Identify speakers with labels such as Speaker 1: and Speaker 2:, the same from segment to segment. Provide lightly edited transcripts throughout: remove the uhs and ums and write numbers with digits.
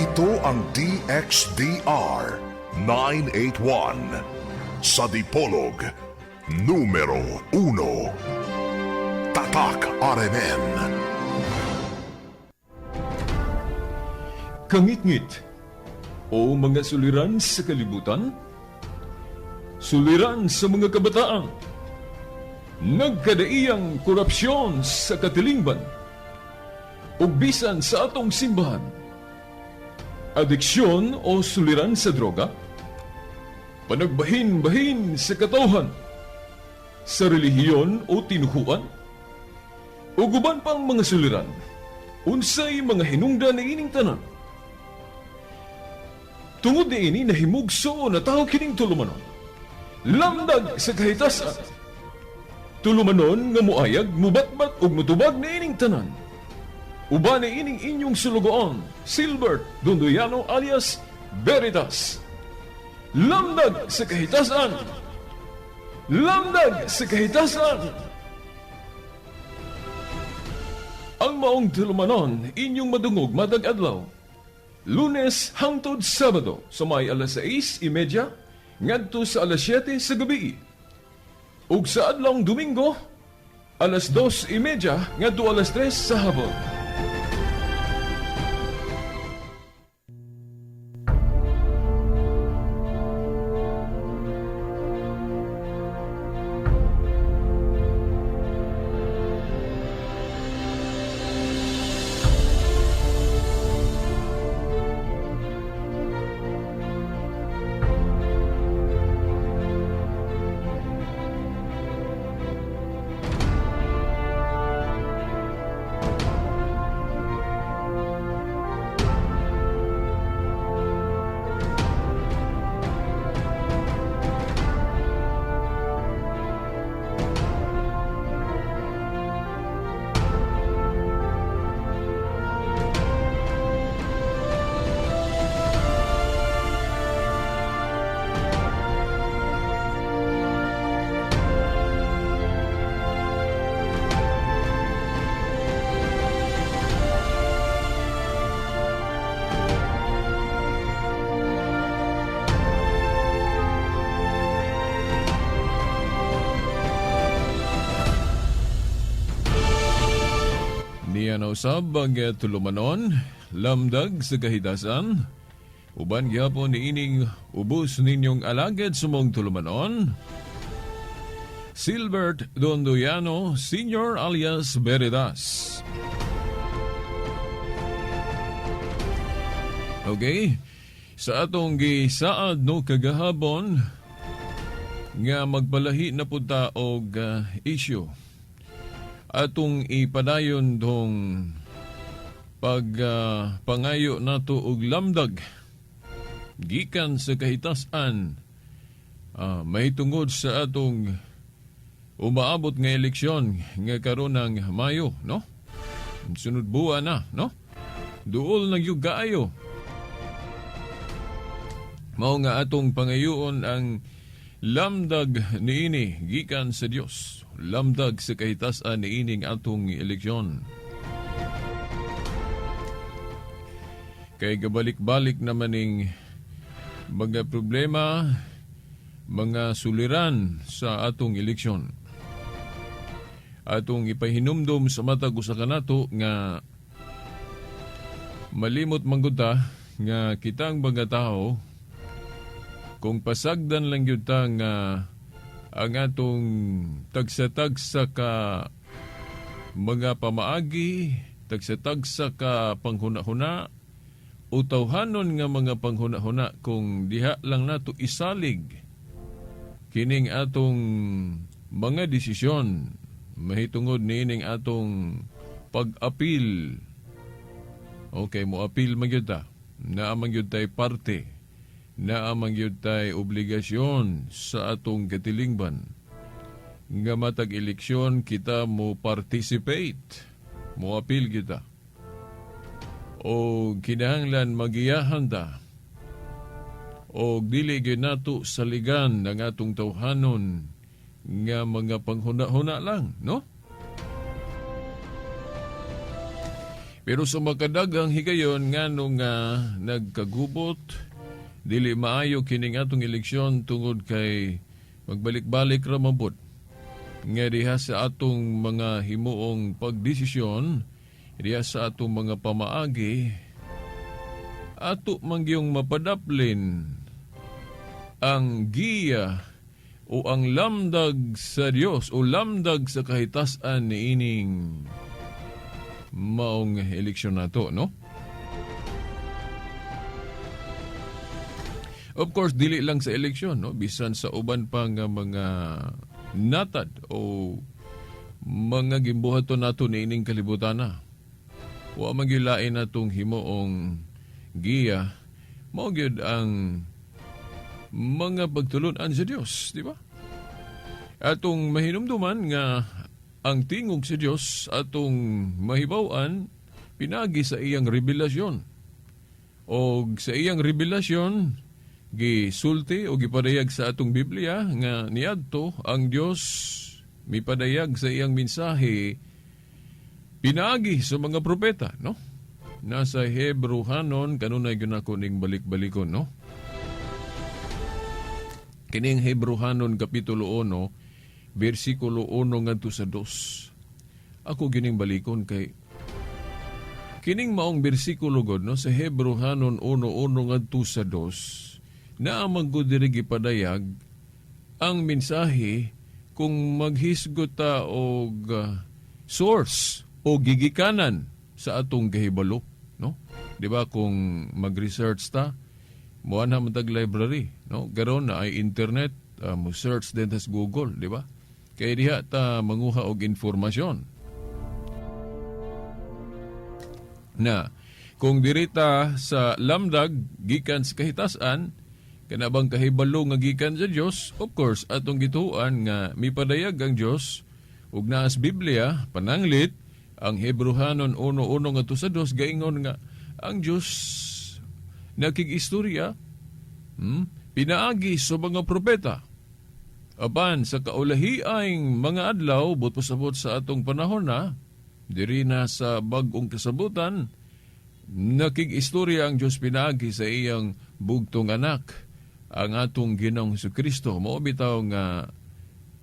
Speaker 1: Ito ang DXDR 981 sa Dipolog, numero 1. Tatak RMN.
Speaker 2: Kangitngit o mga suliran sa kalibutan, suliran sa mga kabataan, nagkadaiyang korupsyon sa katilingban, ug bisan sa atong simbahan, adiksyon o suliran sa droga, panagbahin-bahin sa katawhan, sa relihiyon o tinuhuan, ug uban pang mga suliran, unsay mga hinungdan niining tanan. Tungod niini nahimugso na tao kining tulumanon. Lamdag sa kahitasan. Tulumanon nga muayag, mubatbat ug mutubag niining tanan. Uban niining inyong sulugoon, Silbert Dondoyano alias Veritas. Lamdag sa kahitasan. Lamdag sa kahitasan. Ang maong tulumanon inyong madungog matag adlaw. Lunes hangtod Sabado sa may alas 6:30 ngadto sa alas 7 sa gabi. Ug sa adlawng Domingo alas 2:30 ngadto alas 3 sa hapon. Niya na usab ang tulumanon, lamdag sa kahidasan, uban gyapon niining ubos ninyong alagad sumong tulumanon, Silbert Dondoyano Senior alias Veritas. Okay, sa atong gisaad no kagahabon nga magpalahi na pud ta og issue atong ipadayon dong pag pangayo nato og lamdag gikan sa kahitasan mahitungod sa atong umaabot nga eleksyon nga karon ng Mayo, no? Sunod buwan na, no? Duol na gyud kaayo. Mao nga atong pangayoon ang lamdag niini gikan sa Dios. Lamdag sa kahitasan niining atong eleksyon. Kay gabalik-balik naman ning mga problema, mga suliran sa atong eleksyon. Atong ipahinumdom sa matag usa kanato nga malimot man gud ta nga kitang mga tao kung pasagdan lang gyud ta nga ang atong tagsa-tagsa ka mga pamaagi, tagsa-tagsa ka panghuna-huna, o tawhanon nga mga panghuna-huna kung diha lang nato isalig kining atong mga desisyon mahitungod niining atong pag-apil. Okay, mo apil man gyud ta. Naa man gyud tay parte, naa man gyud tay obligasyon sa atong katilingban nga matag eleksyon kita mo participate, mo apil kita. O kinahanglan magiyahan ta o dili gyud nato saligan ang atong tawhanon nga mga panghuna-huna lang, no? Pero sa makadaghang higayon, nganong nga nagkagubot, dili maayo kining atong eleksyon tungod kay magbalik-balik ra man pud nga diha sa atong mga himuong pagdesisyon, diha sa atong mga pamaagi, ato man gyung mapadaplin ang giya o ang lamdag sa Dios o lamdag sa kahitasan niining maong eleksyon nato, no? Of course, dili lang sa eleksyon, no? Bisan sa uban pa nga mga natad o mga gimbuhaton nato niining kalibutan na. Wa man gyud lain natong himuong giya, mao gyud ang mga pagtulun-an sa Dios, di ba? Atong mahinumduman nga ang tingog sa Dios atong mahibaw-an pinagi sa iyang revelasyon. O sa iyang revelasyon gisulti o gipadayag sa atong Biblia nga niadto ang Dios mipadayag sa iyang mensahe pinaagi sa mga propeta, no? Nasa Hebrehanon, kanunay gyud nako ning balik-balikon, no? Kining Hebrehanon kapitulo 1, bersikulo 1 ngadto sa 2. Ako gining balikon kay kining maong bersikulo god, no, sa Hebrehanon 1:1 ngadto sa 2, naa man gud diri gipadayag ang mensahe kung maghisgot ta og source o gigikanan sa atong gahibalo, no? Di ba kung mag-research ta, muanha man tag library, no? Karon na ay internet, mo search din sa Google, di ba? Kay diha ta manguha og informasyon. Na kung diri ta sa lamdag gikan sa kahitasan, kana bang kahibalo nga gikan sa Dios, of course atong gituan nga mipadayag ang Dios ug naas Biblia pananglit ang Hebrehanon 1:1 ngadto sa 2 gaingon nga ang Dios nakig-istorya pinaagi sa mga propeta. Apan sa kaulahiang mga adlaw, but pasabot sa atong panahon na, diri na sa bag-ong kasabutan, nakig-istorya ang Dios pinaagi sa iyang bugtong anak, ang atong Ginoong Hesukristo. Mao bitaw nga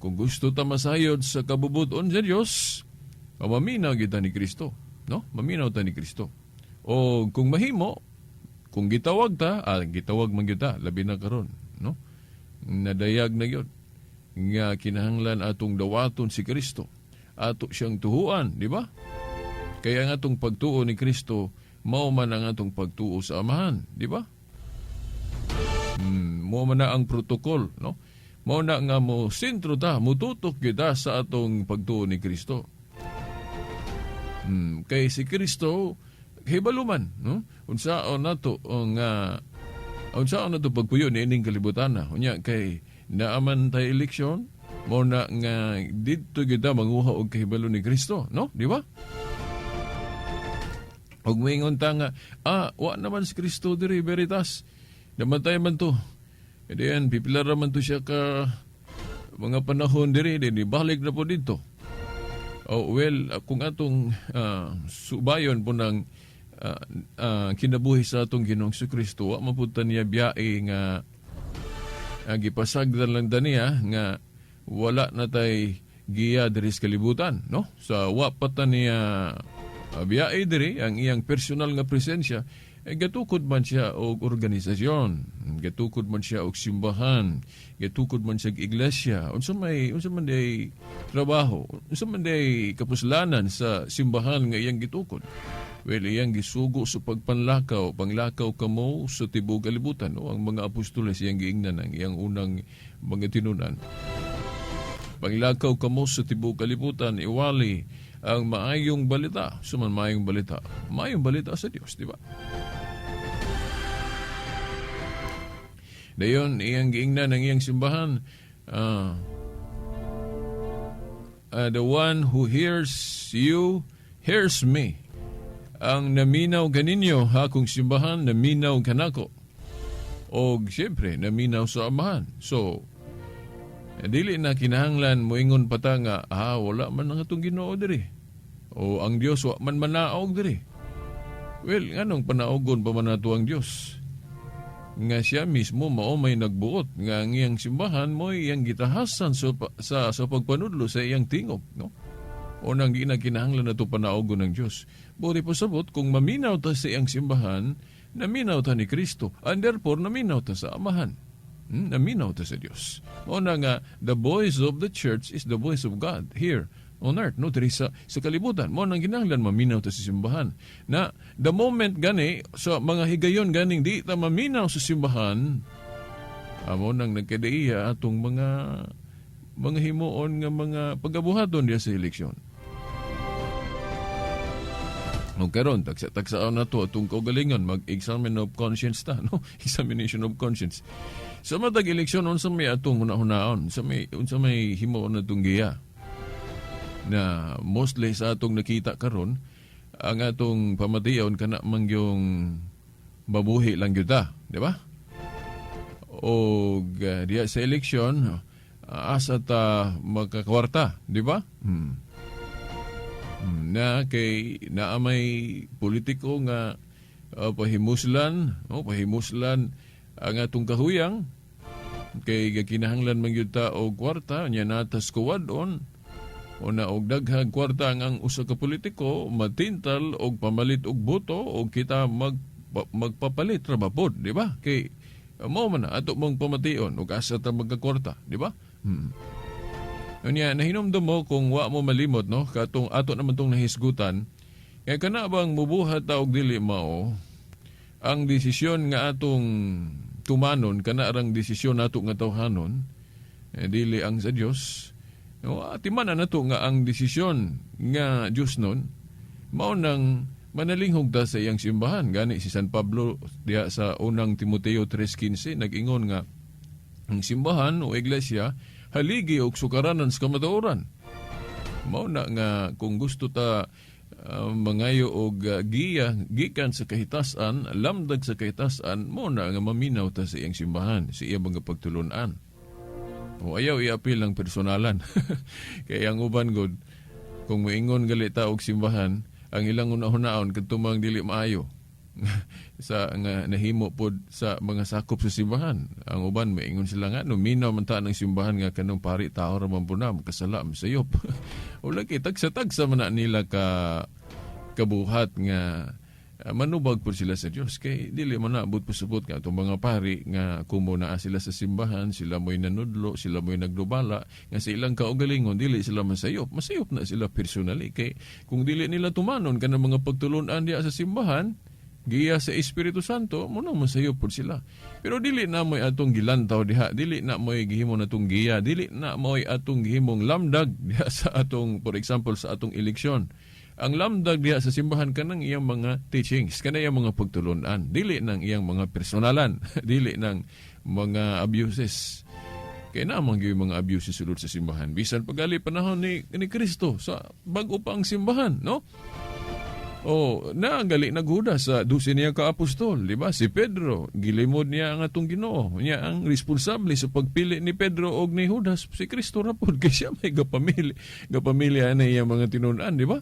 Speaker 2: kung gusto ta masayod sa kabubuton sa Dios, maminaw gyud ta ni Kristo, no? Maminaw ta ni Kristo. O kung mahimo, kung gitawag ta, gitawag man gyud ta, labi na karon, no? Nadayag na gyud nga kinahanglan atong dawaton si Kristo. Ato siyang tuhuan, di ba? Kaya ang atong pagtuo ni Kristo, mao man ang atong pagtuo sa Amahan, di ba? Mao man na ang protocol, no? Mao na nga mo sentro ta, mututok kita sa atong pagtuo ni Kristo. Kay si Kristo hibalo man, no? Unsaon nato nga unsaon nato pagpuyo niining kalibutan na. Unya kay naaman tay eleksyon, mao na nga didto kita manguha og kahibalo ni Kristo, no? Di ba? Og moingon ta nga, wa naman si Kristo diri veritas. Namatay man to. E diyan, pipila ra man to siya ka mga panahon diri, di balik na po dito. Oh, well, kung atong subayon po ng kinabuhi sa atong Ginoong Kristo, wa man pud ta niya biyae nga gipasagdan lang niya nga wala na tay giya diri sa kalibutan, no? Sa wa pa ta niya biyae diri ang iyang personal nga presensya, gatukod man siya og organisasyon, gatukod man siya og simbahan, gatukod man siya og iglesia. Unsa man day trabaho, unsa man day kapuslanan sa simbahan nga iyang gitukod? Well, iyang gisugo sa pagpanlakaw, panglakaw kamo sa tibuok kalibutan, no? Ang mga apostoles iyang giingnan ang iyang unang mga tinunan. Panglakaw kamo sa tibuok kalibutan, iwali ang maayong balita. Suman maayong balita? Maayong balita sa Dios, di ba? Dayon, iyang giingnan ang iyang simbahan, the one who hears you, hears me. Ang naminaw kaninyo, hakong simbahan, naminaw kanako. Og siyempre, naminaw sa Amahan. So, dili na kinahanglan moingon pa ta nga, wala man ang atong Ginoo diri. O ang Dios wa man manaog diri. Well, nganong panaogon pa man nato ang Dios? Nga siya mismo mao may nagbuot nga ang iyang simbahan mo iyang gitahasan sa pagpanudlo sa iyang tingog, no? O nang di na kinahanglan nato panaogon ng Dios. Buot pasabot, kung maminaw ta sa iyang simbahan, naminaw ta ni Kristo. And therefore, naminaw ta sa Amahan. Naminaw ta sa Dios. Mao na nga, the voice of the church is the voice of God here on earth, no? Diri sa kalibutan. Mao nang kinahanglan maminaw ta sa simbahan. Na the moment gani, sa mga higayon ganing di ta maminaw sa simbahan, amo nang nagkadaiya atong mga himuon nga mga pagabuhaton diya sa eleksyon. O karon, tagsa tagsaon na to atong kaugalingon, mag-examine of conscience ta, no? Examination of conscience. Sa matag eleksyon, unsa may atong hunahunaon, unsa may himuon natong giya? Na mostly sa atong nakita karon, ang atong pamatiyon kana man yung mabuhi lang gyud ta, di ba? O diya sa eleksyon, asa ta makakwarta, di ba? Na kay naa may politiko nga pahimuslan, no, pahimuslan ang atong kahuyang kay kinahanglan man gyud ta og kwarta nya natas kuwadon o na og daghang kwarta ang usa ka politiko matintal og pamalit og boto og kita magpapalit ra ba pod, di ba? Kay mao man na ato mong pamation og asa ta magkakwarta, di ba? Unya, nahinumdum mo kung wa mo malimot, no, katong ato naman tong nahisgutan, kay kana bang mubuhat ta og dili mao ang desisyon nga atong tumanon, kana rang desisyon nato nga tawhanon, eh, dili ang sa Dios. No, atiman na nato nga ang desisyon nga Dios nun mao nang manalinghog ta sa iyang simbahan. Gani si San Pablo diha sa Unang Timoteo 3:15 nag-ingon nga ang simbahan o iglesia haligi og sukaranan sa kamatuoran. Mao na nga kung gusto ta mangayo og giya gikan sa kahitasan, lamdag sa kahitasan, mao na nga maminaw ta sa iyang simbahan, sa iyang mga pagtulunan. O ayaw iapil ang personalan. Kaya ang uban gud, kung moingon gali ta og simbahan, ang ilang una-hunaon kadto mang dili maayo sa nga nahimo pod sa mga sakop sa simbahan. Ang uban maingon sila nga no minaw man ta ng simbahan nga kanong pari tao ra man po na makasala, masayop. O lagi tagsa-tagsa man na nila ka kabuhat nga manubag po sila sa Dios kay dili man naabot pasabot nga atong mga pari nga kumo naa sila sa simbahan, sila mo'y nanudlo, sila mo'y naglubala nga sa ilang kaugalingon dili sila masayop. Masayop na sila personally kay kung dili nila tumanon kanang mga pagtulunan diya sa simbahan, giya sa Espiritu Santo, mo na masayop pud sila. Pero dili na mo'y atong gilantaw diha, dili na mo'y gihimo natong giya, dili na mo'y atong gihimong lamdag diha sa atong, for example, sa atong eleksyon. Ang lamdag diha sa simbahan kanang iyang mga teachings, kanang iyang mga pagtulunan, dili nang iyang mga personalan, dili nang mga abuses. Kay naman gyud mga abuses sulod sa simbahan. Bisan pagali panahon ni Kristo sa bag-o pa ang simbahan, no? Oh, nagali naghuda sa 12 niya ka apostol, di ba? Si Pedro, gilimod niya ang atong Ginoo. Niya ang responsable sa pagpili ni Pedro og ni Judas, si Kristo ra pod kay siya may gapamili, gapamili ana iya mga tinun-an, di ba?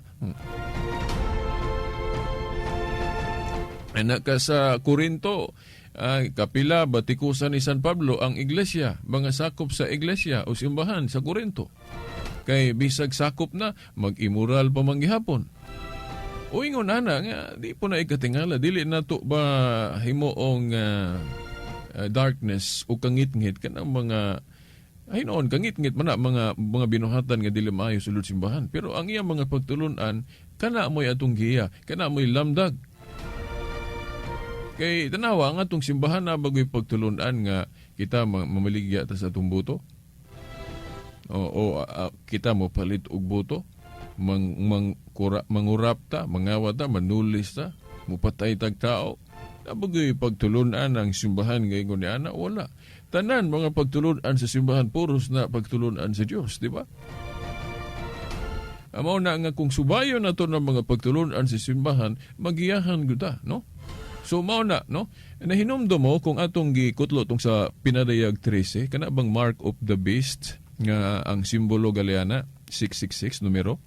Speaker 2: Anak ka sa Korinto, kapila batikusan ni San Pablo ang iglesia, mga sakop sa iglesia o simbahan sa Korinto. Kay bisag sakop na, mag-immoral pa man gihapon. O ingon ana nga di po na ikatingala, dili na to ba himuong darkness o kangitngit kanang mga ay noon kangitngit man na mga binuhatan nga dili maayo sulod simbahan, pero ang iyang mga pagtulunan kana mo'y atong giya, kana mo'y lamdag. Kay tanawa ang atong simbahan na bagoy pagtulunan nga kita mamaligya ta sa atong boto o kita mo palit og boto, mang, mang kura, mangurap ta, mangawa ta, manulis ta, mupatay tag tao. Nabagoy pagtulunan ang simbahan ngayon ni ana, wala. Tanan mga pagtulunan sa simbahan puros na pagtulunan sa Dios, di ba? Amo na nga kung subayon na to ng mga pagtulunan sa simbahan, magiyahan gud ta, no? So mao na, no? Nahinumdum mo kung atong gikutlo tong sa Pinadayag 13, kana bang mark of the beast nga ang simbolo galiana 666 numero.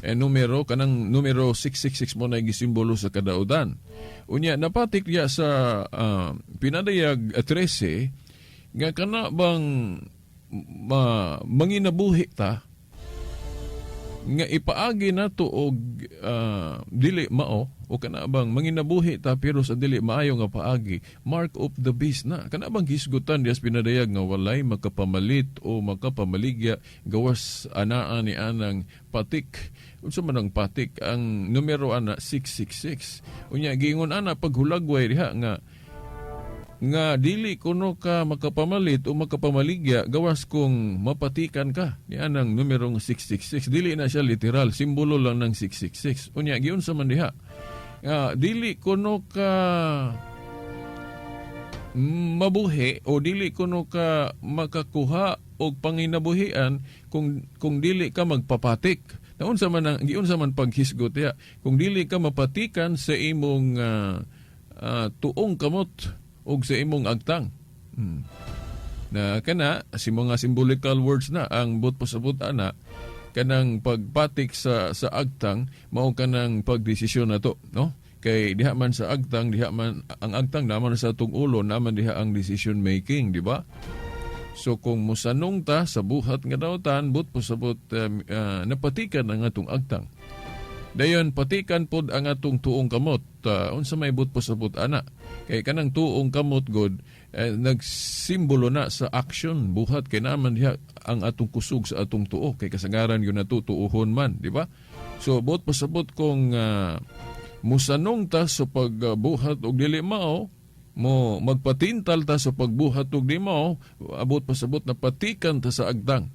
Speaker 2: Eh, numero kanang numero 666 mo na gisimbolo sa kadaudan. Unya napatik diya sa Pinadayag 13 nga kana bang manginabuhi ta nga ipaagi nato og dili mao o kana bang manginabuhi ta pero sa dili maayo nga paagi, mark of the beast na. Kana bang hisgutan diya sa Pinadayag nga walay makapamalit o makapamaligya gawas anaa ni anang patik. Unsa man ang patik? Ang numero ana 666. Unya giingon ana paghulagway diha nga nga dili kuno ka makapamalit o makapamaligya gawas kung mapatikan ka ni anang numerong 666. Dili na siya literal, simbolo lang ng 666. Unya giunsa man diha nga dili kuno ka mabuhi o dili kuno ka makakuha og panginabuhian kung dili ka magpapatik. Naunsa man ang giunsa man paghisgot diha, kung dili ka mapatikan sa imong tuong kamot og sa imong agtang. Na kana si mga symbolical words na ang but pasabot ana kanang pagpatik sa agtang mao kanang pagdesisyon nato, no? Kay diha man sa agtang, diha man ang agtang naman sa atong ulo, naman diha ang decision making, di ba? So kung musanong ta sa buhat nga dautan, but pasabot napatikan ang atong agtang. Dayon patikan pod ang atong tuong kamot. Unsa may but pasabot ana? Kay kanang tuong kamot god nagsimbolo na sa action buhat kay naman diha ang atong kusog sa atong tuo kay kasagaran yun nato tuohon man, di ba? So but pasabot kung musanong ta sa pagbuhat og dili mao, mo magpatintal ta sa pagbuhat og di mao, abot pasabot na patikan ta sa agtang.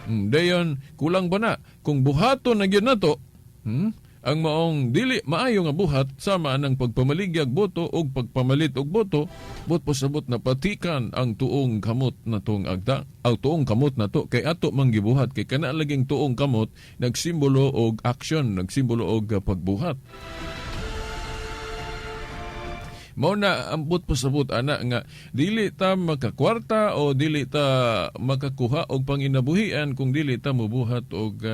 Speaker 2: Dayon kulang ba na kung buhaton na gyud nato ang maong dili maayo nga buhat sama anang pagpamaligyag boto og pagpamalit og boto, but pasabot na patikan ang tuong kamot na tong agta, ang tuong kamot na to kay ato man gibuhat kay kana laging tuong kamot nagsimbolo og action, nagsimbolo og pagbuhat. Mao na ang but pasabot ana nga dili ta makakwarta o dili ta makakuha og panginabuhian kung dili ta mobuhat og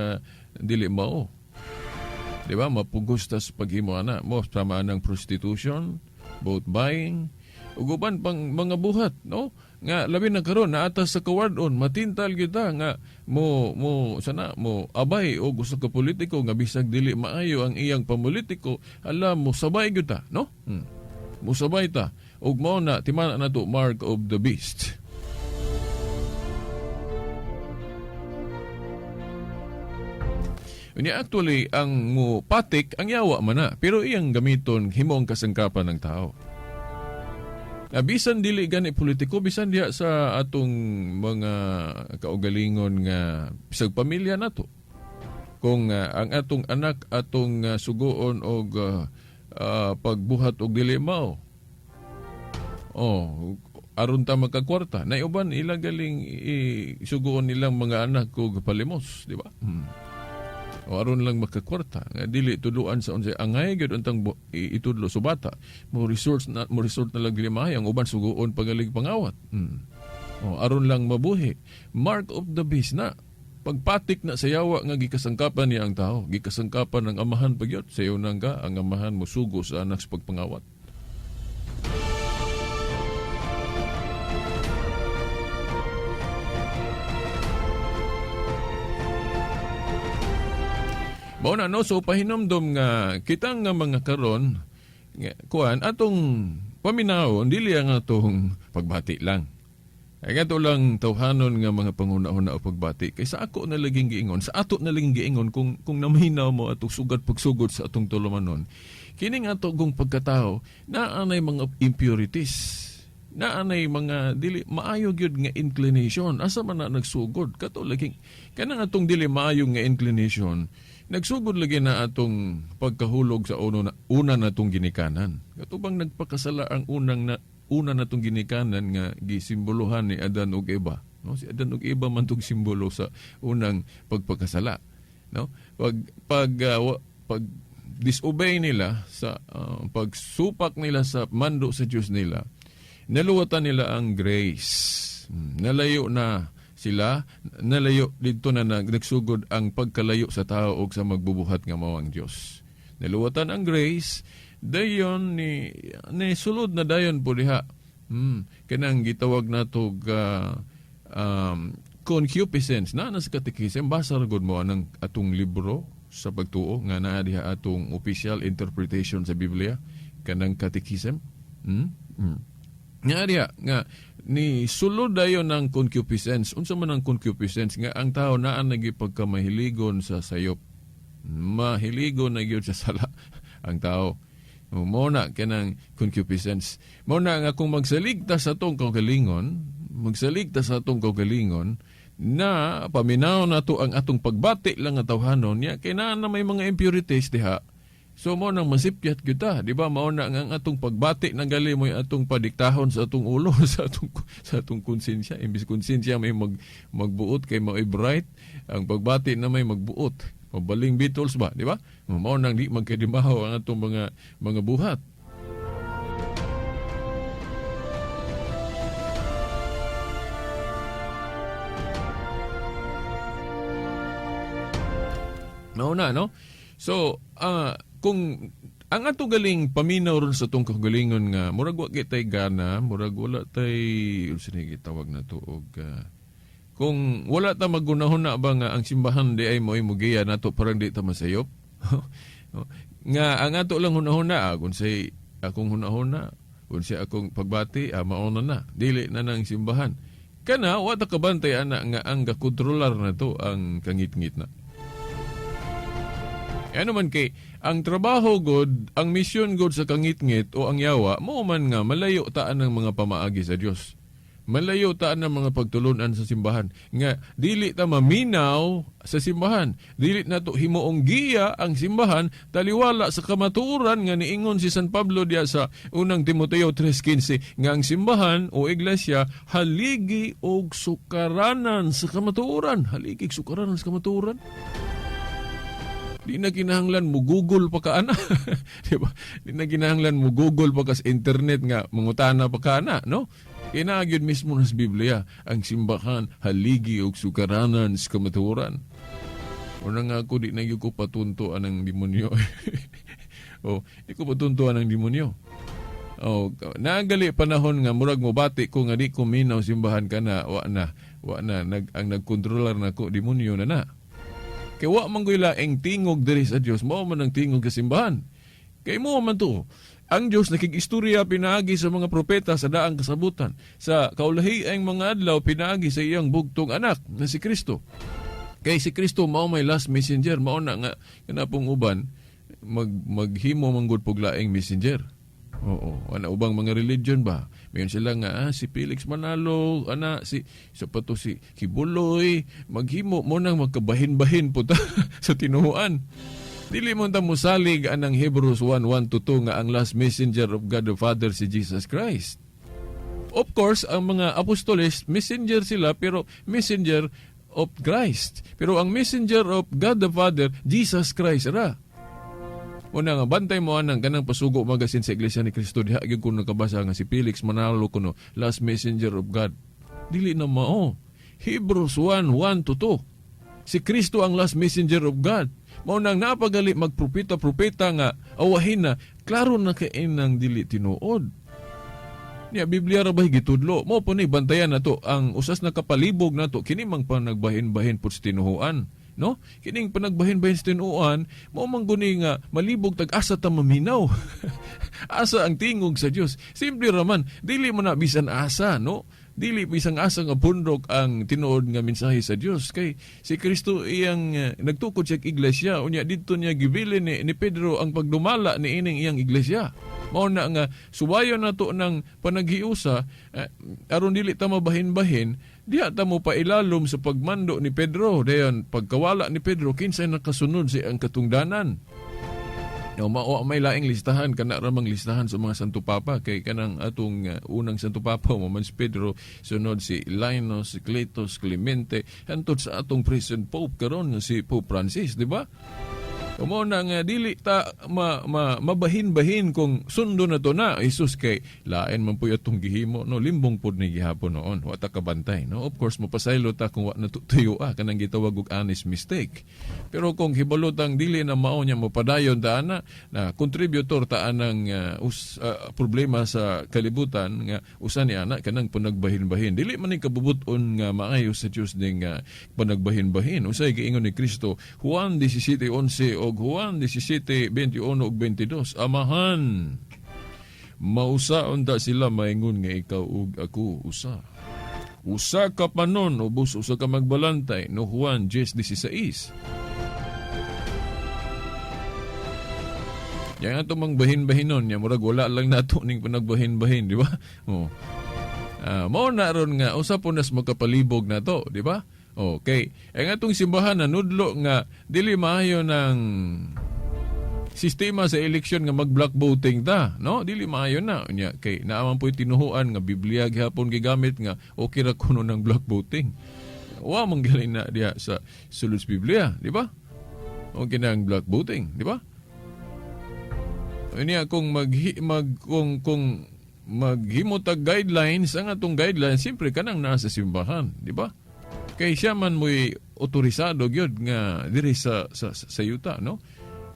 Speaker 2: dili mao. Di ba? Mapugos ta sa paghimo ana. Mo sama ng prostitution, vote buying, ug uban pang mga buhat, no? Nga labi na karon naata sa kawardon, matintal kita nga mo mo sana mo abay og usa ka politiko nga bisag dili maayo ang iyang pamolitiko, ala mo sabay gyud ta, no? Musabay ta. Ug mao na timana nato mark of the beast. Unya actually ang mo patik ang yawa man na, pero iyang gamiton himong kasangkapan ng tao. Bisan dili gani politiko, bisan diha sa atong mga kaugalingon nga bisag pamilya nato. Kung ang atong anak atong sugoon og pagbuhat og dili mao. Oh, aron ta magkakwarta. Naiuban ila galing isugoon nilang mga anak og palimos, di ba? O aron lang makakwarta nga dili tudloan sa unsay angay gyud untang itudlo sa bata. Mo resort na lang dili maayo ang uban sugoon pagalig pangawat. O aron lang mabuhi. Mark of the beast na. Pagpatik na sa yawa nga gikasangkapan niya ang tao, gikasangkapan ng amahan pagyot, sayo nang ka ang amahan mosugo sa anak sa pagpangawat. Mao na, no, so pahinomdom nga kitang nga mga karon nga, kuan atong paminawon dili ang atong pagbati lang. Ay ato lang tawhanon nga mga panguna-una o pagbati kay sa ako na laging giingon, sa ato na laging giingon kung naminaw mo atong sugad pagsugod sa atong tulumanon. Kining ato kung pagkatao naanay mga impurities, naanay mga dili maayo gyud nga inclination. Asa man na nagsugod? Kato laging kanang atong dili maayo nga inclination nagsugod lagi na atong pagkahulog sa uno na, una natong ginikanan. Kato bang nagpakasala ang unang na una natong ginikanan nga gisimbolohan ni Adan ug Eva, no? Si Adan ug Eva man tong simbolo sa unang pagpakasala, no? Pag disobey nila sa pagsupak nila sa mando sa Dios nila, naluwatan nila ang grace. Nalayo na sila nalayo didto na nagsugod ang pagkalayo sa tao og sa magbubuhat nga mao ang Dios. Naluwatan ang grace, dayon ni sulod na dayon po diha. Kanang gitawag nato concupiscence na nasa katekism. Basa ra gud mo anang atong libro sa pagtuo nga naa diha atong official interpretation sa Biblia kanang katekism. Nga diha nga ni sulod dayon ang concupiscence. Unsa man ang concupiscence? Nga ang tao naa nagipagkamahiligon sa sayop. Mahiligon na gyud sa sala ang tao. Mao na kanang concupiscence. Mao na nga kung magsaligta sa atong kaugalingon, magsaligta sa atong kaugalingon na paminaw nato ang atong pagbati lang nga tawhanon niya kay naa na may mga impurities diha. So mao nang masipyat gyud ta, di ba? Mao na nga ang atong pagbati nang gali mo'y atong padiktahon sa atong ulo, sa atong konsensya. Imbis konsensya may magbuot kay mao'y bright, ang pagbati na may magbuot. Mabaling Beatles ba, di ba? Mao nang di magkadimaho ang atong mga buhat. Mao na, no? So, kung ang ato galing paminaw ron sa atong kagalingon nga murag wa kitay gana, murag wala tay unsa ni gitawag na to og kung wala ta magunahon na ba nga ang simbahan di ay mo'y mugiya nato parang di ta masayop. Nga ang ato lang hunahuna, kung say akong hunahuna, kung say akong pagbati, mao na na, dili na nang simbahan. Kana wa ta kabantay ana nga ang gakontrolar na to ang kangitngit na. Ano man kay ang trabaho god, ang misyon god sa kangitngit o ang yawa, mao man nga malayo taan ng mga pamaagi sa Dios. Malayo taan ng mga pagtulunan sa simbahan. Nga dili ta maminaw sa simbahan. Dili na to himuong giya ang simbahan taliwala sa kamatuoran nga niingon si San Pablo diya sa unang Timoteo 3:15 nga ang simbahan o iglesia haligi og sukaranan sa kamatuoran. Haligi og sukaranan sa kamatuoran. Di na kinahanglan mo Google pa ka ana. Di ba? Di na kinahanglan mo Google pa ka sa internet nga mangutana pa ka ana, no? Kinagyod mismo na sa Biblia ang simbahan haligi og sukaranan sa kamatuoran. Una nga ako, di na gyud ko patunto anang demonyo. Oh, di ko patunto anang demonyo. Oh, nagali panahon nga murag mo bati ko nga di ko minaw simbahan ka na, wa na, wa na ang nagkontrolar nako demonyo na na. Kay wa man ko'y laing tingog diri sa Dios, mao man ang tingog sa simbahan. Kay mo man to. Ang Dios nakig-istorya pinaagi sa mga propeta sa daang kasabutan. Sa kaulahiang mga adlaw pinaagi sa iyang bugtong anak na si Kristo. Kay si Kristo mao may last messenger, mao na nga kanapong uban maghimo man gud pug laing messenger. Oo, ana ubang mga religion ba? Mayon sila nga si Felix Manalo, ana si sa pato si Kibuloy, maghimo mo nang magkabahin-bahin po ta sa tinuoan. Dili mo ta mosalig anang Hebrews 1:1 to 2 nga ang last messenger of God the Father si Jesus Christ. Of course, ang mga apostoles, messenger sila pero messenger of Christ. Pero ang messenger of God the Father, Jesus Christ ra. Una nga bantay mo anang kanang pasugo magasin sa Iglesia ni Cristo diha gyud ko nakabasa nga si Felix Manalo kuno last messenger of God. Dili na mao. Hebrews 1:1 to 2. Si Kristo ang last messenger of God. Mao nang napagali magpropeta-propeta nga awahin na klaro na kay nang dili tinuod. Niya Biblia ra ba gitudlo? Mao po ni bantayan nato ang usas na kapalibog nato kini mang panagbahin-bahin pud sa tinuoan. No? Kining panagbahin-bahin sa tinuoan, mao man guni nga malibog tag asa ta maminaw. Asa ang tingog sa Dios. Simple ra man, dili mo na bisan asa, no? Dili bisan asa nga pundok ang tinuod nga mensahe sa Dios kay si Kristo iyang nagtukod siya iglesia, unya didto niya gibilin ni Pedro ang pagdumala ni ining iyang iglesia. Mao na nga suwayon nato ng panaghiusa aron dili ta mabahin-bahin, diha ta mo pailalom sa pagmando ni Pedro. Dayon pagkawala ni Pedro, kinsay nakasunod sa iyang katungdanan. No, mao may laing listahan kana ra mang listahan sa mga Santo Papa kay kanang atong unang Santo Papa mo man si Pedro, sunod si Linus, si Cletus, Clemente, hantod sa atong present Pope karon nga si Pope Francis, di ba? Mao na nga dili ta mabahin-bahin kung sundo na to na Jesus kay lain man puy atong gihimo, no, limbong pud ni gihapon noon, wa ta kabantay, no. Of course mapasaylo ta kung wa na tuyo kanang gitawag og honest mistake. Pero kung hibalo tang dili na mao niya, mapadayon ta ana na contributor ta anang problema sa kalibutan nga usa ni ana kanang panagbahin-bahin. Dili man ni kabubut-on nga maayo sa Dios ning panagbahin-bahin. Usay giingon ni Kristo, Juan 17:11 og Juan 17:21 ug 22, Amahan, mausa unta sila maingon nga ikaw ug ako usa. Usa ka panon ubos usa ka magbalantay, no Juan 10:16. Yang ato mang bahin-bahinon nya murag wala lang nato ning panagbahin-bahin, di ba? Oh. Mao na ron nga usa po nas makapalibog nato, di ba? Okay. Ang atong simbahan nanudlo nga dili maayo ng sistema sa eleksyon nga mag-block voting ta, no? Dili maayo na. Unya kay naaman po'y tinuhuan nga Biblia gihapon gigamit nga okay ra kuno ng block voting. Wa man galing na diha sa sulod sa Biblia, di ba? Okay na ang block voting, di ba? Unya kung kung maghimo tag guidelines, ang atong guidelines siyempre kanang nasa simbahan, di ba? Kay siya man mo'y otorisado gyud nga diri sa yuta, no?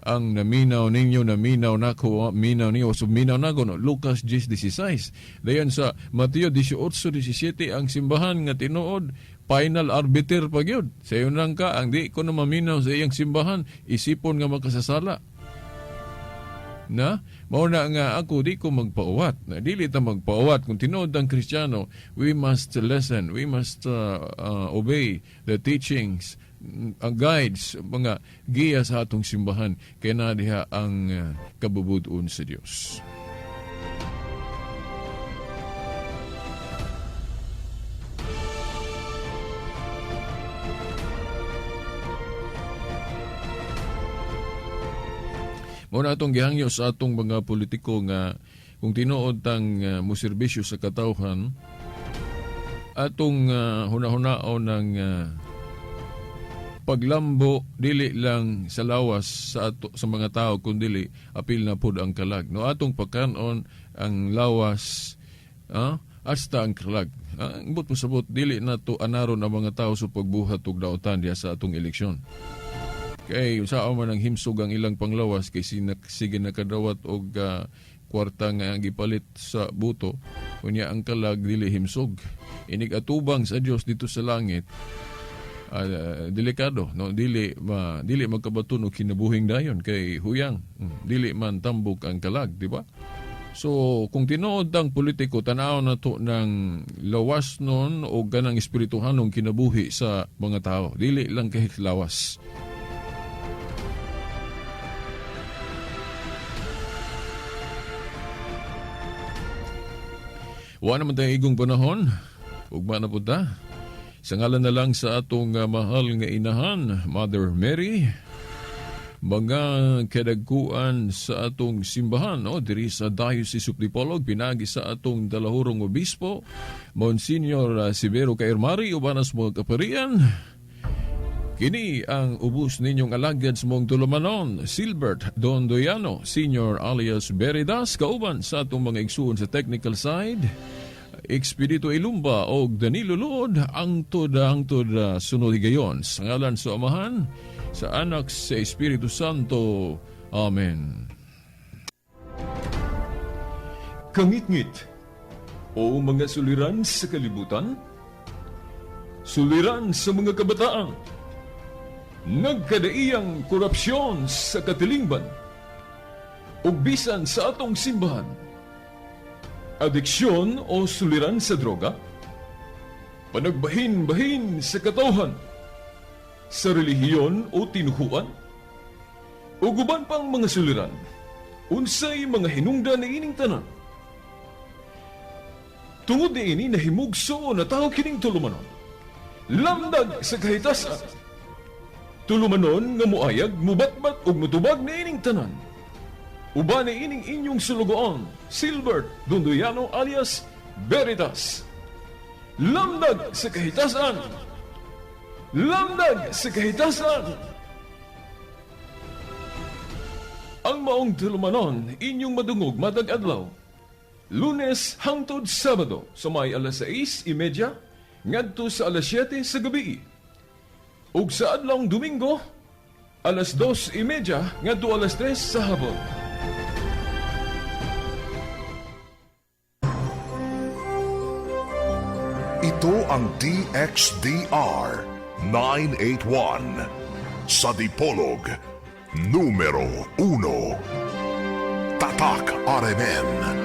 Speaker 2: Ang naminaw ninyo, naminaw nako, minaw niyo, so minaw nako, no? Lucas 10:16. Dayon sa Mateo 18:17, ang simbahan nga tinuod, final arbiter pa gyud. Sayo lang ka, ang di ko na maminaw sa iyang simbahan, isipon nga makasasala. Na mao na nga ako di ko magpaawat. Na dili ta magpaawat kung tinuod ang Kristiyano, we must listen, we must obey the teachings, ang guides, mga giya sa atong simbahan kay na diha ang kabubut-on sa Dios. Mao na atong gihangyo sa atong mga politiko nga kung tinuod tang moserbisyo sa katawhan, atong hunahunaon ng paglambo dili lang sa lawas sa ato, sa mga tao, kundili apil na pud ang kalag, no? Atong pagkanon ang lawas hasta ang kalag. Ang buot pasabot, dili na to anaron ang mga tao sa pagbuhat og daotan diha sa atong eleksyon. Kay usaon man ang himsog ang ilang panglawas kay sige nakadawat og kwarta nga ang gipalit sa buto, unya ang kalag dili himsog. Inig atubang sa Dios dito sa langit, delikado, no? Dili magkabaton og kinabuhing dayon kay huyang, dili man tambok ang kalag, di ba? So kung tinuod ang politiko, tan-aw na to ng lawas nun o ganang espirituhanong kinabuhi sa mga tao, dili lang kahit lawas. Wa naman tayong igong panahon. Ugma na po ta. Sa ngalan na lang sa atong mahal nga inahan, Mother Mary, mga kadagkuan sa atong simbahan, no, diri sa Diocese of Dipolog, pinagi sa atong dalahurong obispo, Monsignor Severo Caermari, uban sa mga kaparian. Kini ang ubos ninyong alagad sa mong tulumanon, Silbert Dondoyano, Senior alias Beridas, kauban sa atong mga igsuon sa technical side, Expedito Ilumba og Danilo Lood, angtod sunod higayon. Sa ngalan sa Amahan, sa Anak, sa Espiritu Santo. Amen. Kangitngit o mga suliran sa kalibutan, suliran sa mga kabataan, nagkadaiyang korupsyon sa katilingban, ug bisan sa atong simbahan, adiksyon o suliran sa droga, panagbahin-bahin sa katawhan, sa relihiyon o tinuhuan, ug uban pang mga suliran, unsay mga hinungdan niining tanan. Tungod niini nahimugso na tao kining tulumanon, lamdag sa kahitasan. Tulumanon nga muayag, mubatbat ug mutubag niining tanan. Uban niining inyong sulugoon, Silbert Dondoyano alias Veritas. Lamdag sa kahitasan! Lamdag sa kahitasan! Ang maong tulumanon inyong madungog matag adlaw. Lunes hangtod Sabado sa may alas 6:30 ngadto sa alas 7 sa gabi. Ug sa adlawng Domingo, alas 2:30 ngadto alas 3 sa hapon.
Speaker 1: Ito ang DXDR 981 sa Dipolog, numero 1. Tatak RMN.